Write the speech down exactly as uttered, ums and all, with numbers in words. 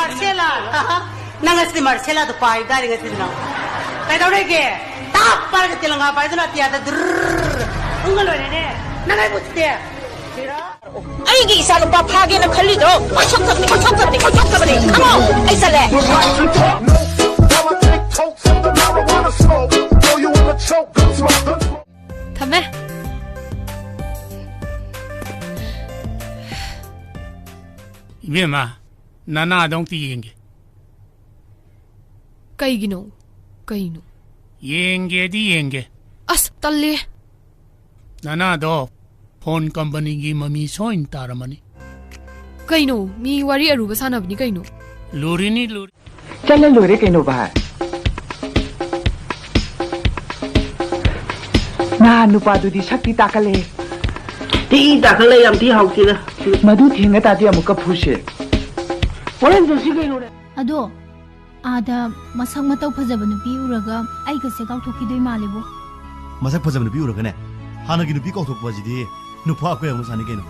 ꯃꯥꯔꯁꯦꯂꯥ꯫ ꯅꯪ ꯉꯁꯤꯗꯤ ꯃꯥꯔꯁꯦꯂꯥꯗꯣ ꯄꯥꯏꯕ ꯇꯥꯔꯦ ꯉꯁꯤꯗꯤ ꯅꯪ꯫ ꯀꯩꯗꯧꯔꯒꯦ? ꯇꯥꯞ ꯄꯥꯏꯔꯒ ꯇꯦꯂꯪꯒꯥ ꯄꯥꯏꯗꯨꯅ ꯑꯇꯤꯌꯥꯗ ꯗꯨꯔ ꯎꯪꯉ ꯂꯣꯏꯔꯦꯅꯦ꯫ ꯅꯪ ꯑꯩꯕꯨ ꯎꯠꯇꯦ꯫ ꯑꯩꯒꯤ ꯏꯆꯥ ꯅꯨꯄꯥ ꯐꯥꯒꯦꯅ ꯈꯜꯂꯤꯗꯣ ꯀꯣꯏꯊꯣꯛꯇꯕꯅꯤ, ꯀꯣꯏꯊꯣꯛꯇꯕꯅꯤ, ꯀꯣꯏꯊꯣꯛꯇꯕꯅꯤ꯫ ꯑꯃꯣ, ꯑꯩ ꯆꯠꯂꯦ꯫ ꯊꯝꯃꯦ꯫ ꯏꯕꯦꯝꯃ, ꯅꯅꯥꯗꯣ ꯑꯝꯇ ꯌꯦꯡꯒꯦ꯫ ꯀꯩꯒꯤꯅꯣ? ꯀꯩꯅꯣ? ꯌꯦꯡꯒꯦꯗꯤ ꯌꯦꯡꯒꯦ꯫ ꯑꯁ, ꯇꯜꯂꯦ꯫ ꯅꯅꯥꯗꯣ ꯐꯣꯟ ꯀꯝꯄꯅꯤꯒꯤ ꯃꯃꯤ ꯁꯣꯏꯅ ꯇꯥꯔꯝꯃꯅꯤ꯫ ꯀꯩꯅꯣ? ꯃꯤ ꯋꯥꯔꯤ ꯑꯔꯨꯕ ꯁꯥꯟꯅꯕꯅꯤ ꯀꯩꯅꯣ꯫ ꯂꯨꯔꯤꯅꯤ, ꯂꯨꯔꯤ꯫ ꯆꯠꯂ ꯂꯣꯏꯔꯦ ꯀꯩꯅꯣ ꯚꯥꯏ꯫ ꯅꯍꯥꯟ ꯅꯨꯄꯥꯗꯨꯗꯤ ꯁꯛꯇꯤ ꯇꯥꯈꯠꯂꯦ꯫ ꯊꯤ ꯇꯥꯈꯠꯂꯦ, ꯌꯥꯝ ꯊꯤ ꯍꯥꯎꯇꯦꯗ꯫ ꯃꯗꯨ ꯊꯦꯡꯅ ꯇꯥꯗꯤ ꯑꯃꯨꯛꯀ ꯐꯨꯁꯦ꯫ ꯍꯣꯔꯦꯟ ꯆꯠꯁꯤ ꯀꯩꯅꯣꯅꯦ꯫ ꯑꯗꯣ ꯑꯥꯗ ꯃꯁꯛ ꯃꯇꯧ ꯐꯖꯕ ꯅꯨꯄꯤ ꯎꯔꯒ ꯑꯩꯒꯁꯦ ꯀꯥꯎꯊꯣꯛꯈꯤꯗꯣꯏ ꯃꯥꯜꯂꯦꯕꯣ꯫ ꯃꯁꯛ ꯐꯖꯕ ꯅꯨꯄꯤ ꯎꯔꯒꯅꯦ, ꯍꯥꯟꯅꯒꯤ ꯅꯨꯄꯤ ꯀꯥꯎꯊꯣꯛꯄ ꯑꯁꯤꯗꯤ ꯅꯨꯄꯥ ꯑꯩꯈꯣꯏ ꯑꯃ ꯁꯥꯅꯤ ꯀꯩꯅꯣ꯫